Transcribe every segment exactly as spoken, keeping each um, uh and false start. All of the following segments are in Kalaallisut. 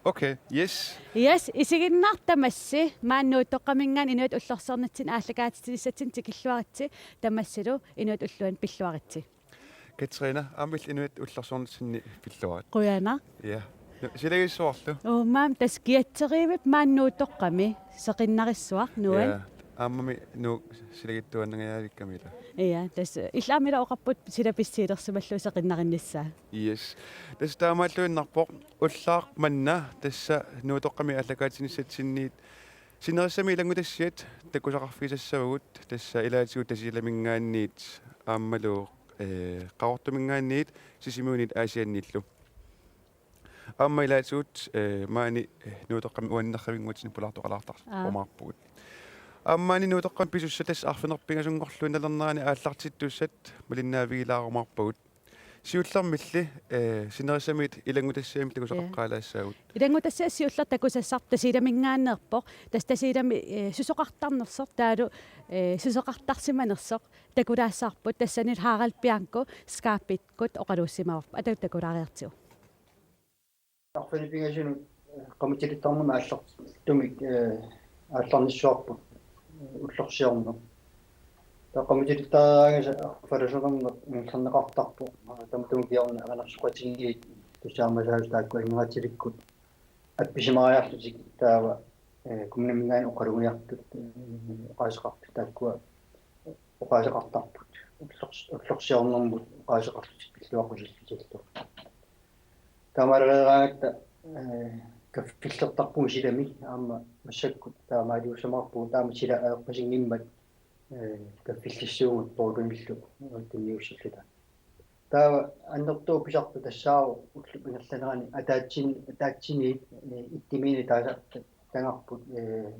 Okay, yes. Yes, isiginnaartut tamassi, maani Nuutoqqaminngaanniit Inuit Ullorsiornitsinni aallakaatitsinissatsinnut tikilluaritsi, tamassilu Inuit Ulluanni pilluaritsi. Katrine, aamma Inuit Ullorsiornitsinni pilluarit. Qujanaq. Ja. Silagissuarlu. Uummaam, tassa kiatseriivippoq maani Nuutoqqami, seqinnarissuaq, nuan. Ja. Aammami Nuuk silagittuaannangajavikkamila. Ja, tassa illit aamma ilaa oqarput sila pissusilersimallugu seqinnarinnissaa. Yes. Tassa taamaalluinnarpoq ullaaq manna tassa Nuutoqqami aallakaatitsinissatsinniit sinerissami ilanngutassiat takusaqarfigisassavagut, tassa ilaatigut Tasiilaminngaanniit aammalu, eh, Qaqortuminngaanniit Sisimiuniit Aasianniillu. Aamma ilaatigut, eh, maani, eh, Nuutoqqami uannerravinnguatsinni pulaartoqalaartar-, Aa. -umaarpugut. Aamma maani Nuutoqqami pisussat tassa arfineq-pingasunngorlugit nalernerani aallartittussat malinnaavigilaarumaarpagut. Siullermilli, eh, sinerissamiit ilanngutassiamik takusaqaqqaalaassaagut. Ilanngutassiaq siulleq takusassarput Tasiilaminngaanneerpoq. Tassa Tasiilami, eh, susoqartarnersoq taavalu, eh, susoqartarsimanersoq takulaassavarput, tassanilu Harald Bianco Scarpikkut oqaluussimavarput. Atagu takulaariartigu. Arfineq-pingasunut, eh, qamutilittarnermik aallartumik, eh, aallarnissavarput, eh, ullorsiorneq. Taava qamutilittariaqanngitsoq arfalasoqarneq ingerlanneqartarpoq, eh, tamatuma kingorna erinarsoqatigiit tusaamasaasut taakku angerlatilikkut appisimaariarlutik taava, eh, kommuniminngaanniit oqalugiartut, eh, oqaaseqartut taakkua oqaaseqartarput. Ullors-, ullorsiornermut oqaaseqarlutik pilluaqqusillutillu. Taamaaleraangatta, eh, kaffillertarpugut silami aamma massakkut taamaaliussamaarpugut, taama sila ajoqqusinngimmat, eh, kaffillissuugut poorunillu tunniussilluta. Taava annertuumik pisartoq tassaavoq ullup ingerlanerani ataatsin-, ataatsiniit, eh, ittimiinit taasa-, tagarput, eh,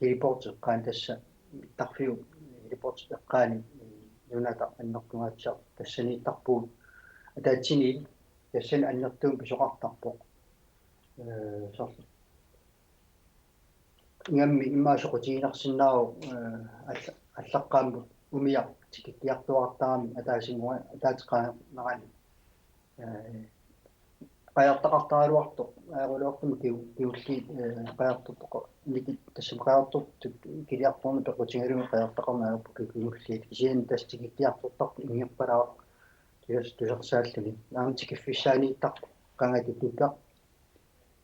heliportip eqqaani, tassa mittarfiup heliportip eqqaani, eh, nunataq annertungaatsiartoq tassaniittarpugut ataatsiniit, tassani annertuumik pisoqartarpoq. Eh, soorlu ingammik immaqa soqutiginarsinnaavoq, eh, alla-, allaqqaammut umiaq tikikkiartuaartarami ataasinngua-, ataatsip qaanerani. Eh, qajartaqartaraluartoq, ajoraluartumik kiu-, kingulliit, eh, qajartortoq, niki-, tassami qajartortut kiliartorneq peqqutigalugu qajartaqarneq ajorput kingulliit. Kisianni tassa tikikkiartortarpoq inngerpalaaq, tus-, tusarsaalluni. Aamma tikiffissaaniittarpoq qangatut tupeq,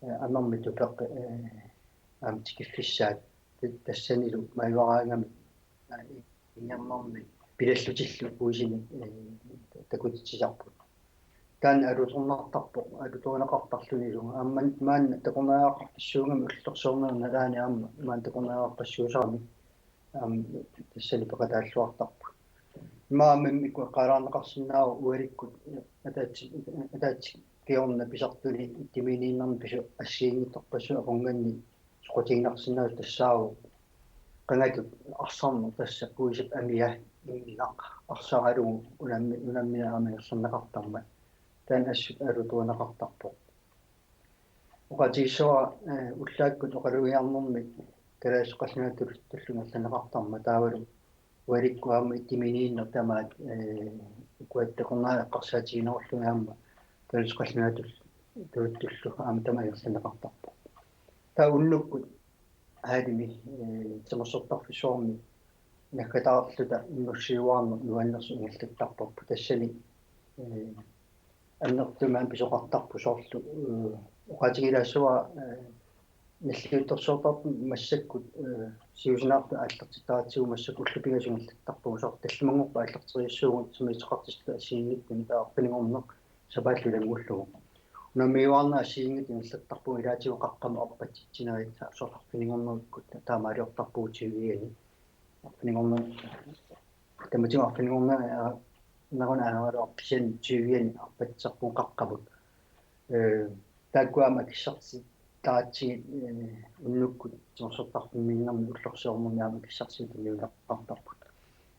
eh, amermik tupeq, eh, aamma tikiffissaat. Ta-, tassanilu majuaraangamik, eh, inngernermik pilallutillu puisinik, eh, takutitsisarput. Taanna alutornartarpoq, alutorineqartarlunilu. Aamma maanna takornariaqarpassuugami ullorsiornermi nalaani aamma maanna takornariaqarpassuusarami aamma tassani peqataalluartarput. Immaqa aamma immikkut eqqaalaarneqarsinnaavoq ualikkut ataatsi-, ataatsit kingorna pisartuni ittimiiniinnermi pisut assigiinngitsorpassuit apunnganni soqutiginarsinnaasut tassaavoq qangatut arsarneq, tassa puisip amia imminaq arsaralugu unammi-, unammineq aamma ingerlanneqartarmat. Taanna assut alutorineqartarpoq. Oqaatigissavara, eh, ullaakkut oqalugiarnermi kalaallisut qallunaatut tulluunniit ingerlanneqartarmat taavalu ualikkut aamma ittimiiniinneq tamaat, eh, ukua takornariat eqqarsaatiginerullugit aamma kalaallisut qallunaatut tuluttullu aamma tamaat ingerlanneqartarpoq. Taava unnukkut hallimi, eh, timersortarfissuarmi naggataarluta innussiuaarneq nuannersoq ingerlattarparput, tassani, eh, annertuumik pisoqartarpoq, soorlu, eh, oqaatigilaassavara, eh, nalliuttorsiortartut massakkut, eh, siusinaartut aallartittaratsigu massakkut ullut pingasut ingerlattarpagut, soorlu tallimanngorpat aallarteriassuugut samiuteqartitsisutut assigiinngitsunik, taava arfininngorneq sapaallu ilanngullugu. Unammiuaarneq assigiinngitsut ingerlattarpagut ilaatigut qaqqamut arpatsitsinerit, soorlu arfininngornerikkut taamaaliortarpugut tyve-ani. Arfininngorneq, tamatigut arfininngorneq, aa, neruna aaraluarpoq, kisianni tyve-ani arpatsisarpugut qaqqamut. Eh, taakkua aamma akissarsiaratsigit, eh, unnukkut timersortarfimmiinnermi ullorsiornermi aamma akissarsiutit tunniunneqartarput.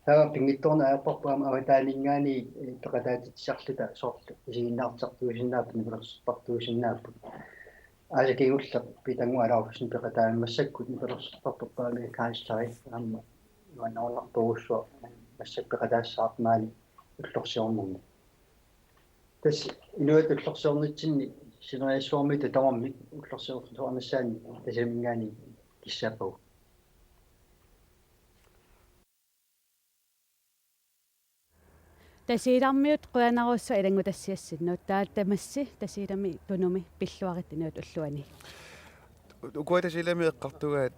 Taava pinngitsoornak ajorparput aamma avataaninngaanniit, eh, peqataatitsisarluta, soorlu isiginnaartartuusinnaapput, nipilersortartuusinnaapput. Aasaq kingulleq Peter Ngo Alaufesen peqataammi, massakkut nipilersortartoq Paami Kaisari aamma nuannerunartorujussuaq, massakkut peqataassavarput maani ullorsiornermi. Tassa Inuit Ullorsiornitsinni Sineriassuarmiittut tamarmik ullorsiorluarnissaannik Tasiilaminngaanniit kissaappagut. Tasiilarmiut qujanarsuaq ilanngutassiassinnut, taava tamassi Tasiilami Tunumi pilluarit inuit ulluani. Ukua Tasiilami eqqartugaat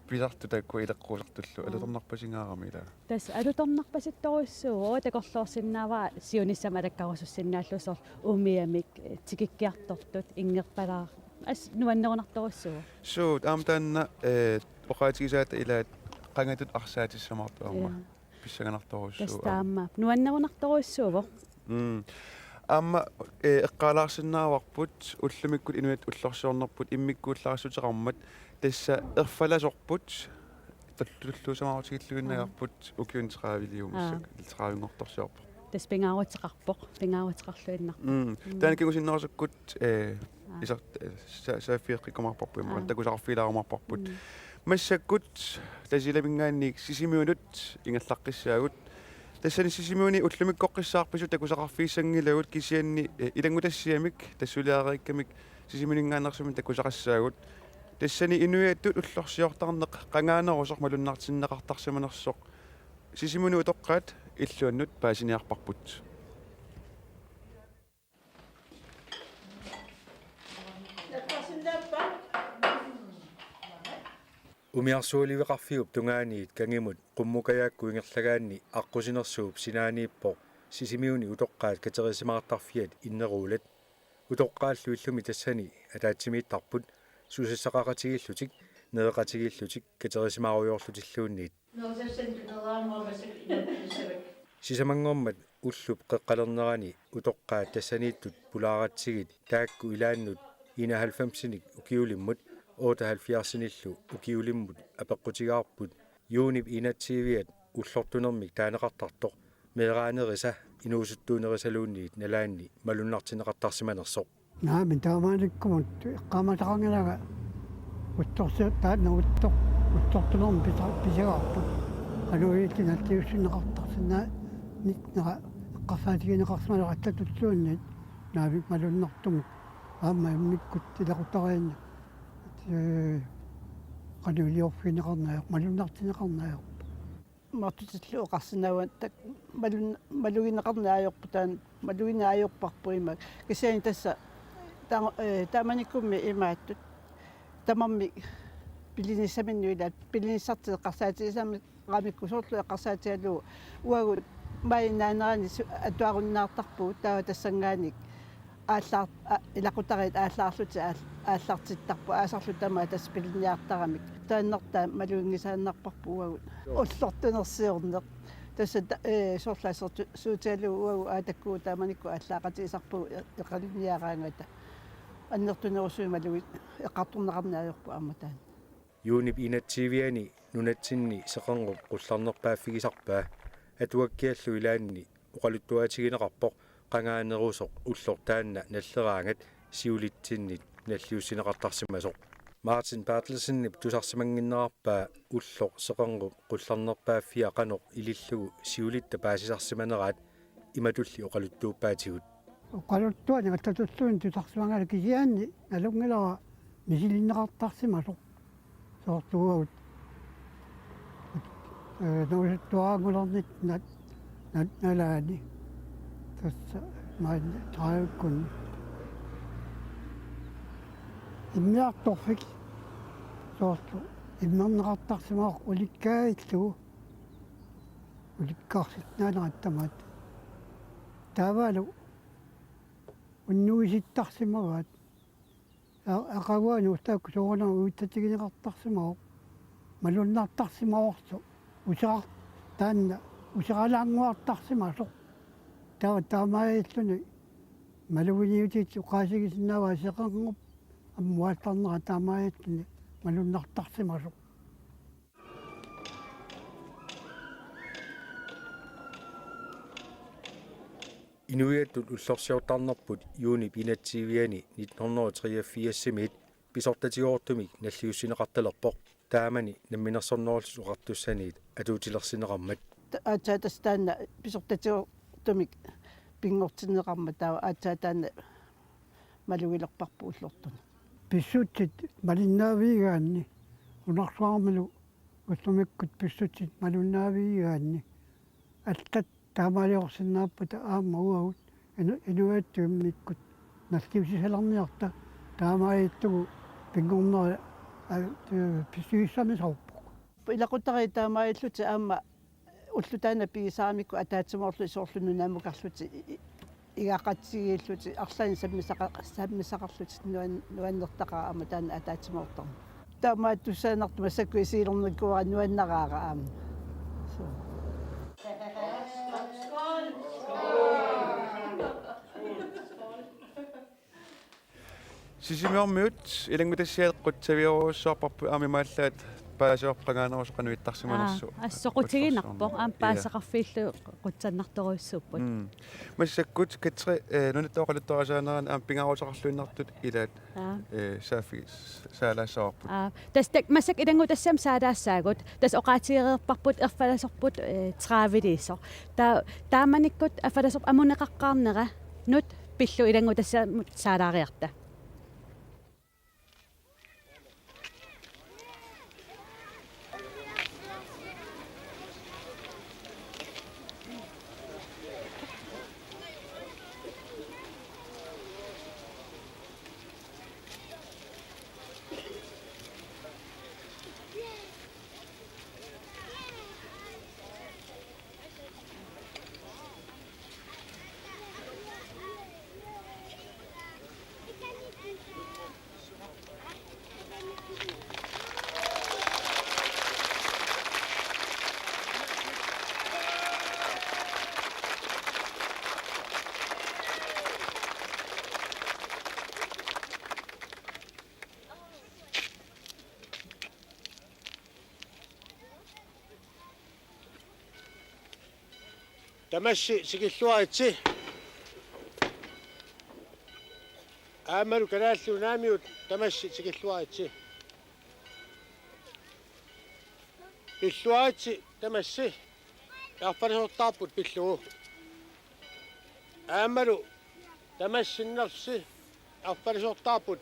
pisartut taakku ileqquusartullu, mm, alutornarpasingaarami ilaa. Tassa alutornarpasittorujussuuvoq, takorloorsinnaavara siunissami alakkarusussinnaallugu soorlu umiamik, eh, tikikkiartortut, inngerpalaaq. Assut nuannerunartorujussuuvoq. Suut, aamma taanna, eh, oqaatigisaata ilaat qangatut arsaatissamaartoq aamma. Ja. Pissanganartorujussuuvoq. Tassa aamma. Nuannerunartorujussuuvoq. Mm. Aamma, eh, eqqaalaarsinnaavarput ullumikkut inuit ullorsiornerput immikkuullarissuteqarmat tassa erfalasorput tulluusamaarutigilluinnagarput ukiuni tredive-liumissak, aa, tredive-nngortorsiorpoq. Tassa pingaaruteqarpoq, pingaaruteqarluinnarpoq. Mm. Mm. Taanna kingusinnerusukkut, eh, aa, isart-, eh, sa-, saaffigeqqikkumaarparput, immaqa, aa, takusaqarfigilaarumaarparput. Mm. Massakkut Tasiilaminngaanniit Sisimiunut ingerlaqqissaagut. Tassani Sisimiuni ullumikkoqqissaarpasut takusaqarfigissanngilagut, kisianni, eh, ilanngutassiamik tassa suliareerakkamik Sisimiuninngaanneersumik takusaqassaagut. Tassani inuiattut ullorsiortarneq qangaanerusoq malunnartinneqartarsimanersoq Sisimiuni utoqqaat illuannut paasiniarparput. Umiarsualiveqarfiup tungaaniit Kangimut Qummukajaakku ingerlagaanni aqqusinersuup sinaaniippoq Sisimiuni utoqqaat katerisimaartarfiat inneruulat. Utoqqaallu illumi tassani ataatsimiittarput susassaqaqatigiillutik, nereqatigiillutik katerisimaarujoorlutilluunniit. Sisamanngormat ullup qeqqalernerani utoqqaat tassaniittut pulaaratsigit taakku ilaannut enoghalvfemsinik ukiulimmut otteoghalvfjerdsinillu ukiulimmut apeqqutigaarput juunip enogtyviat ullortunermik taaneqartartoq meeraanerisa inuusuttuunerisaluunniit nalaanni malunnartinneqartarsimanersoq. Naamik, taamanikkumut eqqaamasaqanngilanga ullorsi-, taanna ulloq-, ullortunermik pisa-, pisagaarput. Qanoq ililluta nalliussinneqartarsinnaanersoq eqqarsaatigineqarsimanerat allatulluunniit, naamik, malunnartumik. Aamma immikkut ilaqutariinni, ee, qanoq iliorfigineqarneq ajorput, malunnartinneqarneq ajorput. Martutillu oqarsinnaavunga, tak-, malun-, malugineqarneq ajorput, taanna malugineq ajorparput imak. Kisianni tassa ta-, eh, taamanikkummi imaattut tamarmik pilinissaminnut ilaat, pilinissartik eqqarsaatigisaramikku soorlu eqqarsaatigalugu uagut maajip naanerani su-, atuarunnaartarpugut, taava tassanngaanniit aallaar-, a-, ilaqutariit aallaarlutik aal-, aallartittarput, aasarlu tamaat tassa pilinniartaramik. Taanna taanna maluginngisaannarparput uagut. Joo. Ullortunersiorneq. Tassa ta-, ee, soorlu assersuutigalugu uagut Aatakkuup taamanikkut aallaaqatigisarpugut e-, eqalinniaraangata. Annertunerusumik malugit eqqartorneqarneq ajorput aamma taanna. Juunip enogtyviani nunatsinni seqernup qullarnerpaaffigisarpaa atuakkiallu ilaanni oqaluttuaatigineqarpoq qangaanerusoq ulloq taanna nalleraangat siulitsinnit nalliussineqartarsimasoq. Martin Berthelsenip tusarsimannginnerarpaa ulloq seqernup qullarnerpaaffia qanoq ilillugu siulitta paasisarsimaneraat imatulli oqaluttuuppaatigut. Oqaluttuanik allatulluunniit tusarsimanngilanga, kisianni nalunngilara misilinneqartarsimasoq. Soorlu uagut, ee, inuusuttuaraanngulernitta na-, na-, nalaani. Tassa maani tredivekkut. Immiartorfik soorlu immerneqartarsimavoq ulikkaagillugu. Ulikkaarsinnaanerat tamaat. Taavalu unnuisittarsimavaat. A-, aqaguani ullut taakku soorunami uissatigineqartarsimavoq. Malunnartarsimavorsoq. Userar-, taanna useralaannguartarsimasoq. Taava taamaalilluni maluginiutit oqaasigisinnaavaa seqernup ammut aallarnera taamaalilluni malunnartarsimasoq. Inuiattut ullorsiortarnerput juunip enogtyviani nitten hundrede og treogfirsimiit pisortatigoortumik nalliussineqartalerpoq. Taamani Namminersornerullutik Oqartussaniit atuutilersinneqarmat. Ta-, aatsaat tassa taanna pisortatigoortumik pinngortinneqarmat, taava aatsaat taanna malugilerparput ullortuni. Pissutsit malinnaavigigaanni, nunarsuarmilu ullumikkut pissutsit malinnaavigigaanni, allat taamaaliorsinnaappata aamma uagut inu-, inuiattut immikkut nalliussisalerniarta taamaalillugu pinngornera, aa, pissutsit sammisarput. Ilaqutariit taamaalillutik aamma ulloq taanna pigisaramikku ataatsimoorlutik soorlu nunammukarlutik i-, i-, igaqatigiillutik arlaannik sammisaqa-, sammisaqarlutik nuan-, nuannertaqaaq aamma taanna ataatsimoortarmat. Taamaattussaanartumik massakkut isiilernikuuara nuannaraara aamma. Suu. Sisimiormiut ilanngutassiat qutsavigerujussuarparput aamma imaallaat paasivarput qangaanerusoq qanoq ittarsimanersoq. Aa, assoqutiginarpoq, aamma. Ja. Paasisaqarfiillu qutsannartorujussuupput. Mm. Massakkut Katri, eh, nunatta oqaluttuarisaanerani aamma pingaaruteqarluinnartut ilaat, aa, eh, saaffi-, saalaassavarput. Aa, tassa tak-, massakkut ilanngutassiat aamma saalaassaagut, tassa oqaatigereerparput erfalasorput, eh, tredive-liisoq. Ta-, taamanikkut erfalasorput amuneqaqqaarnera nut pillugu ilanngutassiamut saalaariarta. Tamassi tikilluaritsi. Aammalu Kalaallit Nunaamiut tamassi tikilluaritsi. Pilluaritsi tamassi. Erfalasortaarput pillugu. Aammalu tamassinnersi erfalasortaarput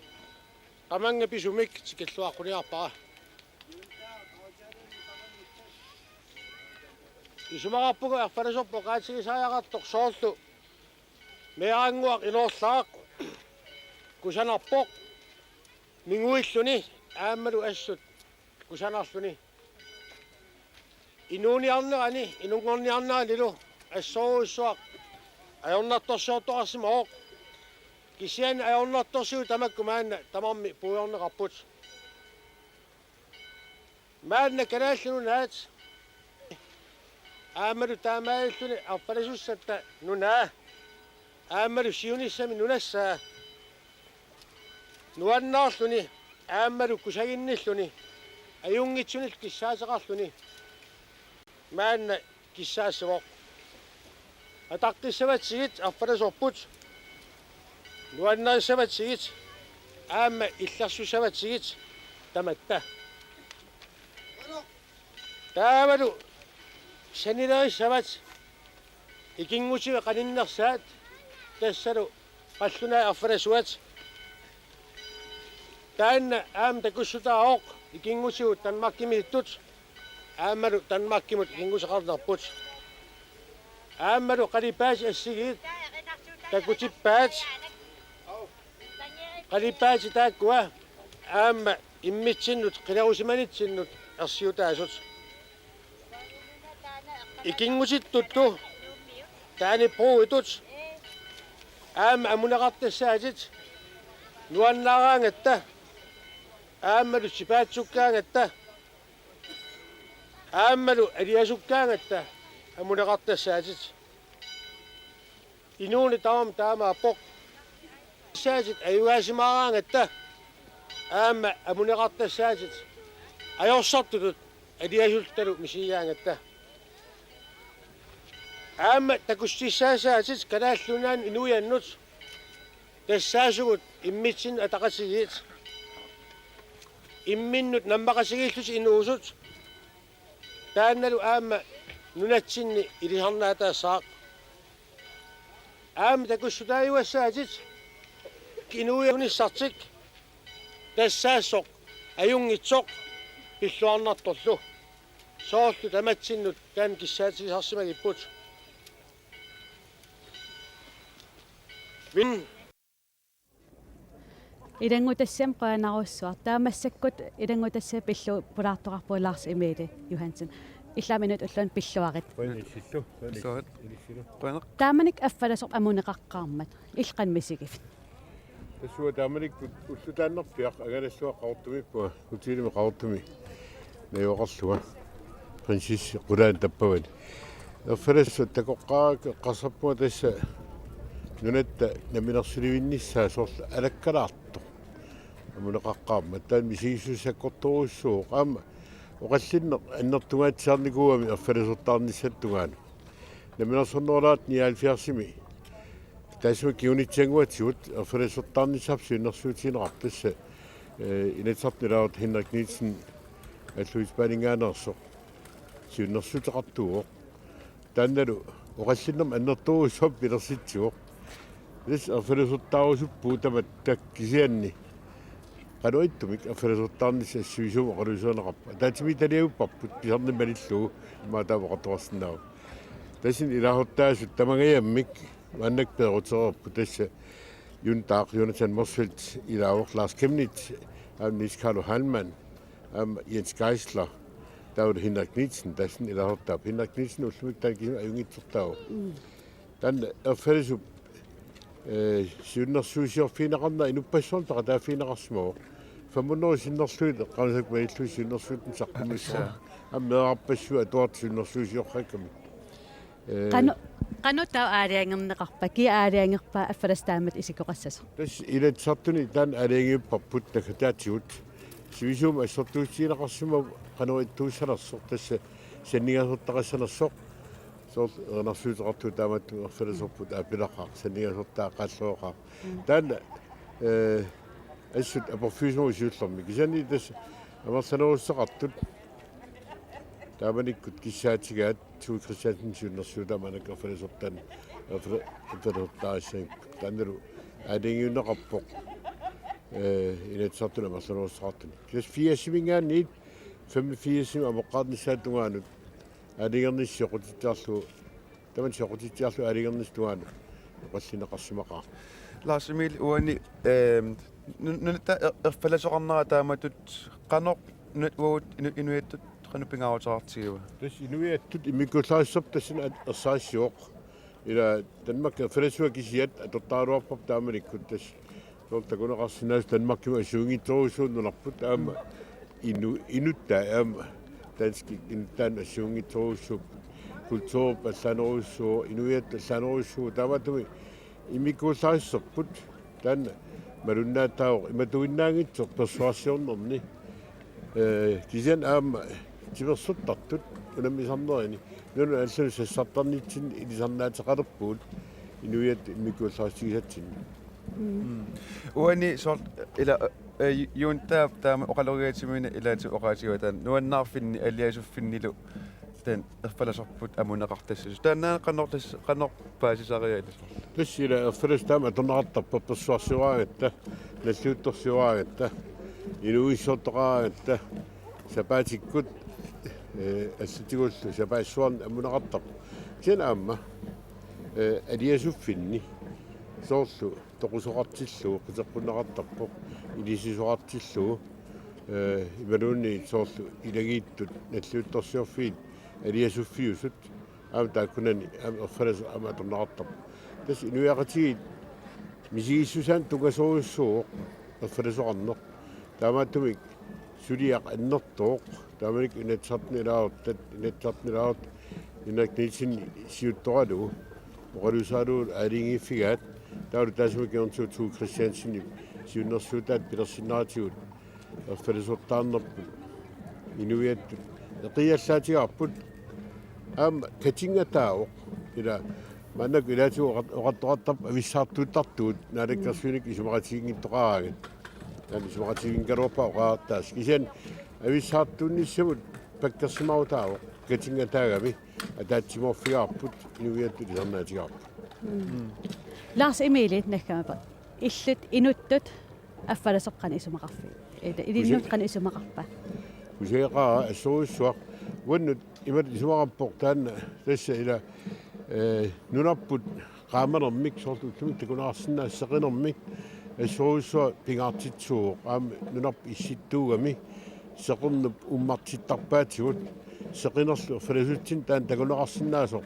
qamannga pisumik tikilluaqquniarpara. Isumaqarpunga erfalasorput oqaatigisariaqartoq soorlu meerannguaq inoorlaaq kusanarpoq minguilluni aammalu assut kusanarluni. Inuuniarnerani, inunngorniarneranilu assorujussuaq ajornartorsiortoqarsimavoq. Kisianni ajornartorsiut tamakku maanna tamarmik puigorneqarput. Maanna Kalaallit Nunaat aammalu taamaalilluni arpalasussatta nunaa aammalu siunissami nunassaa nuannaarluni aammalu kusaginnilluni ajunngitsunillu kissaateqarluni maanna kissaassivoq. Ataqqissavatsigit arpalasorput, nuannarissavatsigit aamma illersussavatsigit tamatta. Taavalu sanilerissavat ikinngutivi qaninnersaat tassalu qallunaat arpalasuat. Taanna aamma takussutaavoq ikinngutigut Danmarkimiittut aammalu Danmarkimut ikinnguteqarnerput. Aammalu qalipaatit assigiit takutippaat. Qalipaatit taakkua aamma immitsinnut qinerusimanitsinnut ersiutaasut. Ikinngutittullu Dannebrogitut aamma amuneqartassaatit nuannaaraangatta aammalu tipaatsukkaangatta aammalu aliasukkaangatta amuneqartassaatit. Inuuneq tamarmi taamaappoq. Saatit ajugaasimaaraangatta aamma amuneqartassaatit ajorsartutut aliasulluta misigigaangatta. Aamma takussutissaassaatit Kalaallit Nunaannut inuiannut tassaasugut immitsinnut ataqatigiit. Imminnut nammaqatigiillutik inuusut. Taannalu aamma nunatsinni ilisarnaataassaaq. Aamma takussutaajugassaatit inuiaqatigiinnik unissartik tassaasoq ajunngitsoq pilluarnartorlu. Soorlu tamatsinnut taanna kissaatigisarsimagipput. Min Ilanngutassiami qujanarsuaq. Taava massakkut ilanngutassiaq pillugu pulaartoqarpoq Lars Emil Johansen. Illit inuit ulluanut pilluarit. Qujanaq. Qujanaq. Qujanaq. Taamanikkut affalasorput amuneqaqqaarmat illit qanoq misigivit? Tassa uanga taamanikkut ullutaannarpiaq angalallunga Qaqortumiippunga, hotelimi Qaqortumi najugaqarlunga, prinsessi qulaani tappavani. Erfalassat takoqqaarakkit eqqarsarpunga tassa nunatta namminersulivinnissaa soorlu alakkalaartoq amuneqaqqaarmat, taanna misigissuseq sakkortoorujussuuvoq. Aamma oqallinneq annertungaatsiarnikuugami erfalasortaarnissatut tungaanut. Namminersornerulaartut nioghalvfjerdsimi taassuma kingunitsiannguatigut erfalasortaarnissarput siunnersuutigineqarpoq, tassa, eh, Inatsisartuni ilaasortaq Henrik Nielsen Alluitsup Paaninngaanneersoq siunnersuuteqartuuvoq. Taannalu oqallinnermik annertoorujussuarmik pilersitsivoq. Tassa erfalasortaarusuppugut tamatta, kisianni qanoq ittumik erfalasortaarnissaq sivisuumik oqaluuserineqarpa? Ataatsimiititaliapparput pisarnermik malillugu, immaqa taama oqartoqarsinnaavoq. Tassani ilaasortaasut tamangajammik maannakkut peerutereerput, tassa Juntaq, Jonathan Motzfeldt ilaavoq, Lars Chemnitz, aamma Niels Carlo Heilmann, aamma Jens Geisler, taavalu Henrik Nielsen, tassani ilaasortaavoq. Henrik Nielsen ullumikkut taanna kisimi ajunngitsortaavoq. Mm. Taanna erfalasup, eh, siunnersuusiorfigineqarnera inuppassuarnut peqataaffigineqarsimavoq. Fem hundrede sinnerlugit qanoq taanna malillugit siunnersuutini saqqummissaaq. Assa. Aamma meerarpassuit atuartut siunnersuusiorfigaakkamik. Eh, Qanoq, qanoq taava aalajangerneqarpa, kia aalajangerpaa erfalasut taamatut isikkoqassasoq? Tassa Inatsisartuni taanna aalajangiupparput naggataatigut. Sivisuumik assortuussutigineqarsimavoq qanoq ittuussanersoq, tassa sanningasortaqassanersoq. Soorlu erinarsuuteqartugut, taamatut erfalasorput aappilaqqaaq, sanningasortaaq, qaalleriaqaaq. Mm. Taanna, eh, assut aporfiusimavoq siullermik. Kisianni tassa amerlanerussuteqartut taamanikkut kissaatigaat Tue Christiansen siunnersuutaa maannakkut erfalasortaarn-, erfala-, erfalasortaarissagippoq. Taannalu aalajangiunneqarpoq, eh, Inatsisartuni amerlanerussuteqartuni. Tassa firsimiingaanniit femogfirsimi amoqqaarnissaata tungaanut aalajangernissaq sioqqutitsiarlugu, tamanna sioqqutitsiarlugu aalajangernissap tungaanut oqallinneqarsimaqaaq. Lars Emil, uani, ehm, nu-, nunatta er-, erfalasoqarnera taamatut qanoq nunat uagut inu-, inuiattut qanoq pingaaruteqartigiva? Tassa inuiattut immikkuullarissorput tassani at-, ersarissivoq. Ila Danmark erfalasuat kisiat atortaraluarparput taamanikkut, tassa soorlu takuneqarsinnaasut Danmarkimut assigiinngitsorujussuuvoq nunarput, aamma inu-, inuttai aamma danskit inuttaannut assigiinngitsorujussuupput, kulturip allaanerujussuuvoq, inuiattut allaanerujussuuvoq, taamaattumik immikkuullarissorput taanna malunnaataavoq, imatuinnaanngitsoq persuarsiornerni. Eh, kisianni aamma timersortartut unammisarnerini nunanut allanut sassartarnitsinni ilisarnaateqalerpugut inuiattut immikkuullarissigisatsinni. Mm. Uani soorlu ila, eh, Juntap taama oqaloqatigiinnarmini ilaatigut oqaatigivat taanna nuannaarfinni aliasuffinnilu taanna erfalasorput amuneqartassasut. Taanna qanoq tassa, qanoq paasisariga ila soorlu? Tassa ila erfalasut taama atorneqartarpoq, persuarsioraangatta, nalliuttorsioraangatta, inuuissortoqaraangatta, sapaatikkut, eh, allatigullu sapaassuarni amuneqartarpoq. Kisianni aamma, eh, aliasuffinni soorlu toqusoqartillugu qiteqqunneqartarpoq, ilisisoqartillugu, eh, imaluunniit soorlu ilagiittut nalliuttorsiorfiit aliasuffiusut, aamma taakkunani aamma erfalasoq aamma atorneqartarpoq. Tassa inuiaqatigiit misigissusaannik tunngasorujussuuvoq erfalasoqarneq. Taamaattumik suliaq annertooq. Taamanikkut Inatsisartuni ilaasortat, Inatsisartuni ilaasortat Henrik Nielsen siuttoralugu oqaluuseralugu aalajangiiffigaat. Taavalu taassuma kingornatigut Tue Christiansenip siunnersuutaata pilersinneratigut erfalasortaarnerput inuiattut eqiallaatigaarput. Aamma katinngataavoq. Ila maannakkut ilaatigut oqar-, oqartoqartarput avissaartuuttartugut, naalakkersuinikkut isumaqatigiinngittoqaraangat. Taanna isumaqatigiinngigaluarpara oqariartaasut. Kisianni avissaartuunnissamut pakkersimaarutaavoq, katinngataagami ataatsimoorfigaarput, inuiattut ilisarnaatigaarput. Mm. Lars Emil, naggataava. illit inuttut affalasoq qanoq isumaqarfigit? Ilinnut qanoq isumaqarpa? Kusageqaara assorujussuaq. Uannut imatut isumaqarpoq taanna tassa ila, eh, nunarput qaamanermik soorlu ullumikkut takuneqarsinnaasoq seqinermik assorujussuaq pingaartitsisuuvoq aamma nunarput issittuugami seqernup uummartittarpaatigut seqinerlu erfalasutsinnut taanna takuneqarsinnaasoq,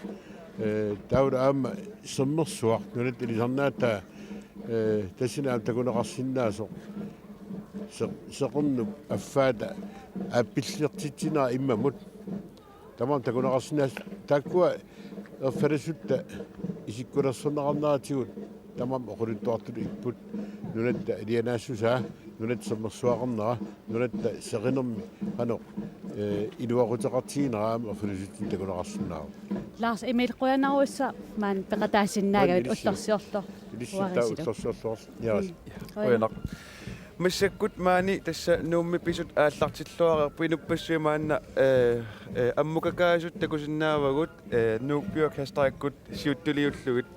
eh, taavalu aamma sermersuaq nunatta ilisarnaataa, eh, tassani aamma takuneqarsinnaasoq se-, seqernup affaata aappillertitsinera immamut. Tamarmik takuneqarsinnaasut taakkua erfalasutta isikkulersorneqarneratigut tamarmik oqaluttuartutut ipput nunatta ilianaassusaa, nunatta sermersuaqarnera, nunatta seqinermi qanoq, eh, iluaquteqartiginera aamma erfalasutsinnut takuneqarsinnaavoq. Lars Emil, qujanarsuaq maani peqataasinnaagavit. Qujan ilissi. Ullorsiorlu. Ilissi taa uarisilu. Ullorsiorlu. Yes. Mm. Qujanaq. Qujanaq. Massakkut maani tassa Nuummi pisut aallartilluareerput, inuppassuit maanna, eh, eh, ammukakaasut takusinnaavagut, eh, Nuuk Bjørk Hastrækkut siuttuliullugit.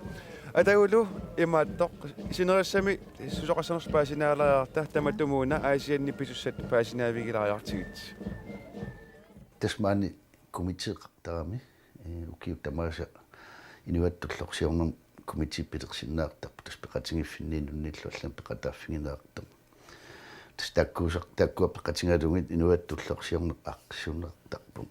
Atagulu imaattoq sinerissami susoqassanersoq paasiniaalaariarta, tamatumuuna Aasianni pisussat paasinaavigilaariartigit. Tassa maani komiteeqartarami, eh, ukiut tamaasa inuiattut ullorsiornermi komitee pilersinnaartarpoq, tassa peqatigiiffinni inunnillu allanut peqataaffigineqartarpoq. Tassa taakkuusar-, taakkua peqatigalugit inuiattut ullorsiorneq aaqqissuunneqartarpoq.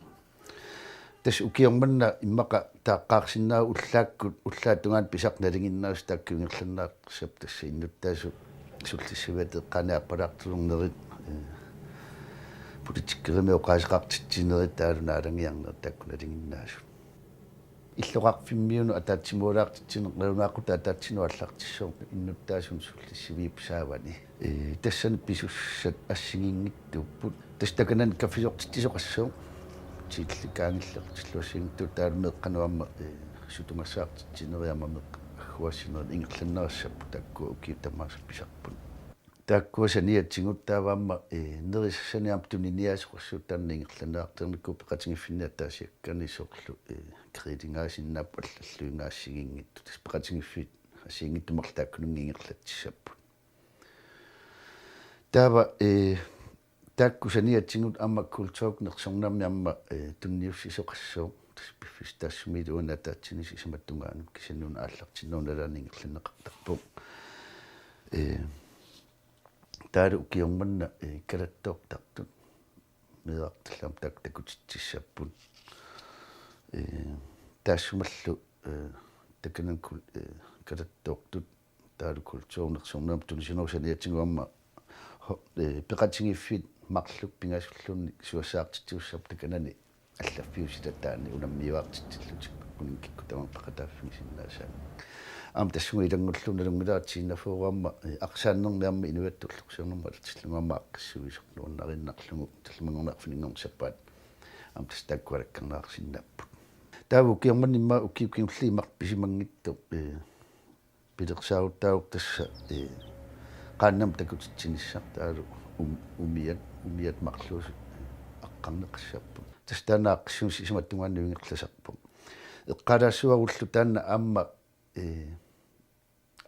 Tassa ukioq manna immaqa taaqqaarsinnaavoq ullaakkut, ullaap tungaanut pisartoq nalinginnaasoq taakku ingerlanneqassappat, tassa innuttaasut sullissiviat eqqaaniarpalaartulernerit, eh, politikkerimik oqaaseqartitsinerit taavalu naalagiarnerit taakku nalinginnaasut. Illoqarfimmiunut ataatsimoortitsineq, nalunaaqutaq ataatsinut aallartissaaq, innuttaasunut sullissiviup saavani. Ee, tassani pisussat assigiinngitsuupput. Tassa takanani kaffisortitsisoqassaaq. Tiillikkaanngillat assigiinngitsut, taavalu meeqqanut aamma, ee, sutumassaartitsinerit aamma meeqqat agguaassinerit ingerlanneqassapput, taakkua ukiut tamaasa pisarput. Taakkua saniatigut taava aamma, ee, nerisassani aamma tuniniaasoqassaaq taanna ingerlanneqartarnikuuvoq peqatigiiffinni ataasiakkani, soorlu, ee, grillingaasinnaapput allalluinnaat assigiinngitsut. Tassa peqatigiiffiit assigiinngitsut marluk taakkununnga ingerlatsissapput. Taava, ee, taakku saniatigut aamma kulturinersornermi aamma, ee, tunniussisoqassaaq. Tassa piffissaq taassumiilluunniit ataatsinissaq sisamat tungaanut, kisianni una aallartinnerup nalaani ingerlanneqartarpoq. Ee, taavalu ukioq manna, ee, kalattoortartut meerartallit aamma taakku takutitsissapput. Ee, taassumalu, ee, takanani kul-, ee, kalattoortut taavalu kulturinersornermut tunisinerup saniatigut aamma ho-, ee, peqatigiiffiit marluk pingasulluunniit susassaqartitsisussaapput takanani allaffiup silataani unammiuaartitsillutik makkununnga kikkut tamarmik peqataaffigisinnaasaat. Aamma tassunga ilanngullugu nalunngilara Tina Fog aamma, ee, arsaannermi aamma inuiattut ullorsiornermut atortillugu aamma aaqqissuisoq nuannariinnarlugu tallimanngornermi arfininngornermi sapaatip aamma tassa taakku alakkarneqarsinnaapput. Taava ukioq manna immaqa ukiut kingulliit marluk pisimanngitsoq, ee, pilersaaruttaavoq tassa, ee, qaannamut takutitsinissaq taavalu um-, umiat, umiat marluusut, ee, aqqarneqassapput. Tassa taanna aaqqissuussaq sisamat tungaanut ingerlasarpoq. Eqqaalaassuarullu taanna aamma, ee,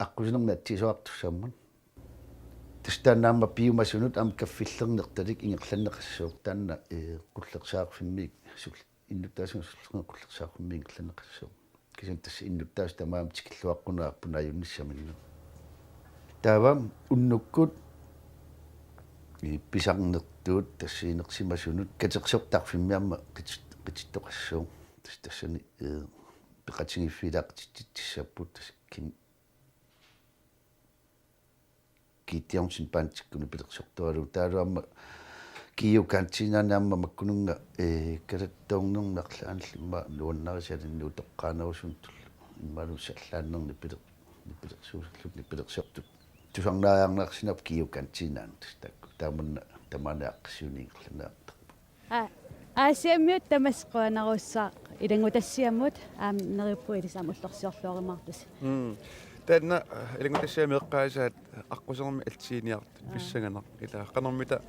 aqqusinermi atsiisoqartussaammat. Tassa taanna aamma piumasunut aamma kaffillernertalik ingerlanneqassaaq. Taanna, ee, qullersaarfimmi sul-, innuttaasunut sullinneq qullersaarfimmi ingerlanneqassaaq. Kisianni tassa innuttaasut tamarmik tikilluaqquneqarput naajunnissaminnik. Taava unnukkut, ee, pisarnertut tassa inersimasunut katersortarfimmi aamma qiti-, qitittoqassaaq. Tassa tassani, ee, peqatigiiffiit ilaqutitsissapput, tassa Kim Gideonsen Bandikkut nipilersortoralugu. Taavalu aamma Kiu Kantinaani aamma makkununnga, ee, kalattoornermi arlaannik immaqa nuannarisalinnik utoqqaanerusunik tullugu imaluunniit sallaannernik nipiler-, nipilersuusullutik nipilersortut tusarnaariarneqarsinnaapput Kiu Kantinaani, tassa taakku. Taamanna tamaani aaqqissuunik ingerlanneqartarput. Aa, Aasiammiut tamassi qujanarsuaq ilanngutassiamut aamma neriuppunga ilissi aamma ullorsiorluarumaartusi. Mm. Taanna, eh, ilanngutassiami eqqaasaat aqqusinermi atsiiniartut. Aa. Pissanganaq ila qanormita